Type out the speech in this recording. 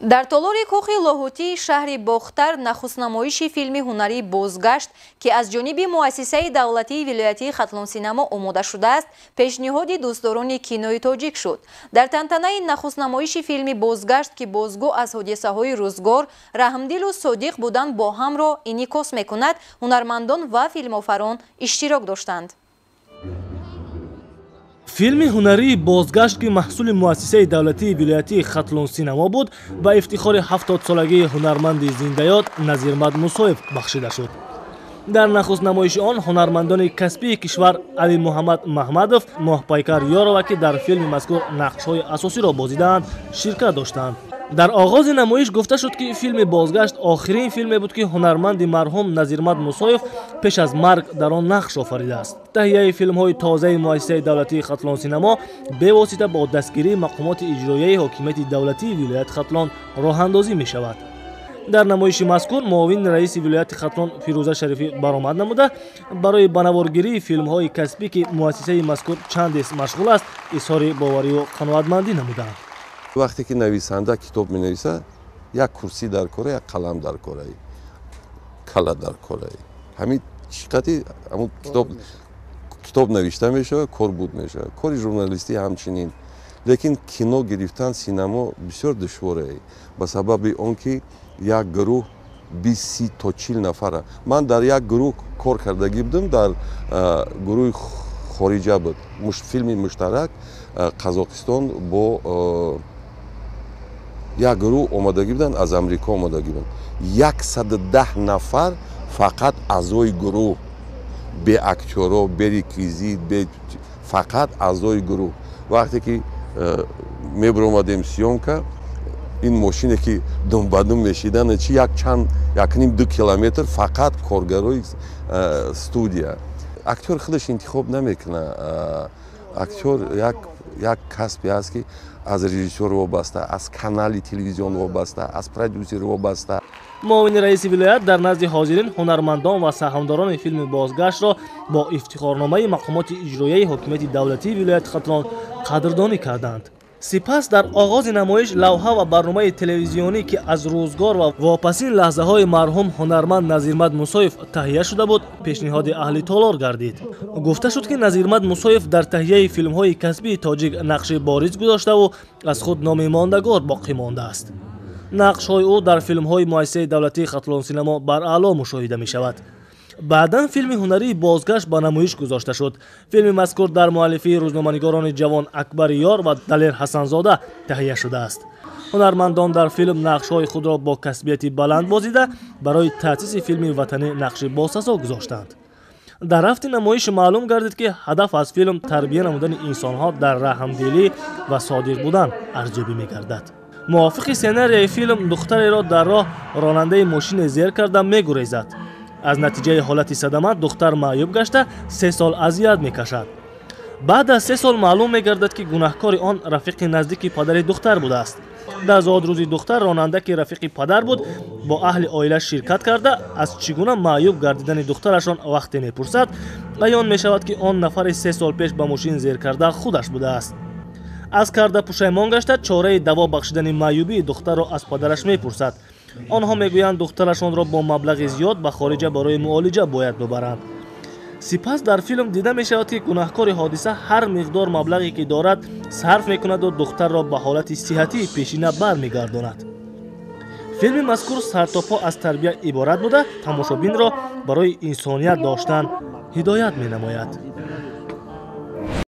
Дар толори кохи Лоҳутии шаҳри Бохтар нахустнамоиши филми ҳунарии «Бозгашт», ки аз ҷониби муассисаи давлатии вилоятии Хатлонсинамо омода шудааст, пешниҳоди дӯстдорони кинои тоҷик шуд. Дар тантанаи нахустнамоиши филми «Бозгашт», ки бозгӯ аз ҳодисаҳои рӯзгор, раҳмдилу содиқ будан бо ҳамро инъикос мекунад, ҳунармандон ва филмофарон иштирок доштанд. Филми ҳунарии «Бозгашт», ки маҳсули муассисаи давлатии вилоятии Хатлонсинамо буд, ба ифтихори 70-солагии ҳунарманди зиндаёд Назирмад Мусоев бахшида шуд. Дар нахустнамоиши он ҳунармандони касбии кишвар Алимуҳаммад Маҳмадов, Моҳпайкар Ёрова, ки дар филми мазкур нақшҳои асосиро бозидаанд, ширкат доштанд. Дар оғози намоиш гуфта шуд, ки филми «Бозгашт» охирин филме буд, ки ҳунарманди марҳум Назирмад Мусоев пеш аз марг дар он нақш офаридааст. Таҳияи филмҳои тозаи муассисаи давлатии Хатлонсинамо бевосита бо дастгирии мақомоти иҷроияи ҳокимияти давлатии вилояти Хатлон роҳандозӣ мешавад. Дар намоиши мазкур муовини раиси вилояти Хатлон Фирӯза Шарифӣ баромад намуда, барои ба наворгирии филмҳои касбӣ, ки муассисаи мазкур чандест машғул аст, изҳори боварию қаноатмандӣ намуданд. Вақте ки нависанда китоб менависад, як курсӣ дар кора, як қалам дар кораи, кала дар кораи, ҳамин чиқати ҳамун китоб навишта мешавад, кор буд мешавад. Кори журналистӣ ҳамчунин. Лекин кино гирифтан, синамо бисёр душворе, ба сабаби он ки як гурӯҳ 20, 30 то 40 нафара. Ман дар як гурӯҳ кор кардагӣ будам, дар гурӯҳи хориҷа буд, филми муштарак Қазоқистон бо як гурӯҳ омадагӣ буданд, аз Амрико омадагӣ буданд. 110 нафар фақат аъзои гурӯҳ, бе актёро, бе реквизит, бе фақат аъзои гурӯҳ. Вақте ки мебиромадем съёмка, ин мошине ки думбадум мешидан, чи як чанд, 1,5-2 километр фақат коргарои студия. Актёр худаш интихоб намекунад. Актёр як касбе аст, ки аз режиссёр вобаста, аз канали телевизион вобаста, аз продюсер вобаста. Муовини раиси вилоят дар назди ҳозирин ҳунармандон ва саҳмдорони филми «Бозгаштро» бо ифтихорномаи мақомоти иҷроияи ҳокимияти давлатии вилояти Хатлон қадрдонӣ карданд. Сипас дар оғози намоиш лавҳа ва барномаи телевизионӣ, ки аз рӯзгор ва вопасин лаҳзаҳои марҳум ҳунарманд Назирмад Мусоев таҳия шуда буд, пешниҳоди аҳли толор гардид. Гуфта шуд, ки Назирмад Мусоев дар таҳияи филмҳои касбии тоҷик нақши бориз гузоштаву аз худ номи мондагор боқӣ мондааст. Нақшҳои ӯ дар филмҳои муассисаи давлатии Хатлонсинамо бараъло мушоҳида мешавад. Баъдан филми ҳунарии «Бозгашт» ба намоиш гузошта шуд. Филми мазкур дар муаллифии рӯзноманигорони ҷавон Акбари Ёр ва Далер Ҳасанзода таҳия шудааст. Ҳунармандон дар филм нақшҳои худро бо касбияти баланд бозида, барои таъсиси филми ватанӣ нақши босазо гузоштанд. Дар рафти намоиш маълум гардид, ки ҳадаф аз филм тарбия намудани инсонҳо дар раҳмдилӣ ва содиқ будан арзёбӣ мегардад. Мувофиқи сценарияи филм, духтареро дар роҳ ронандаи мошине зер карда мегурезад. Аз натиҷаи ҳолати садама духтар маъюб гашта, 3 сол азият мекашад. Баъд аз 3 сол маълум мегардад, ки гунаҳкори он рафиқи наздики падари духтар будааст. Дар зодрӯзи духтар ронанда, ки рафиқи падар буд, бо аҳли оила ширкат карда, аз чӣ гуна маъюб гардидани духтарашон вақте мепурсад, аён мешавад, ки он нафари 3 сол пеш ба мошин зер карда худаш будааст. Аз карда пушаймон гашта, чораи даво бахшидани маъюбии духтарро аз падараш мепурсад. Онҳо мегӯянд, духтарашонро бо маблағи зиёд ба хориҷа барои муолиҷа бояд бибаранд. Сипас дар филм дида мешавад, ки гунаҳкори ҳодиса ҳар миқдор маблағе ки дорад, сарф мекунаду духтарро ба ҳолати сиҳатии пешина бармегардонад. Филми мазкур сартопо аз тарбия иборат буда, тамошобинро барои инсоният доштан ҳидоят менамояд.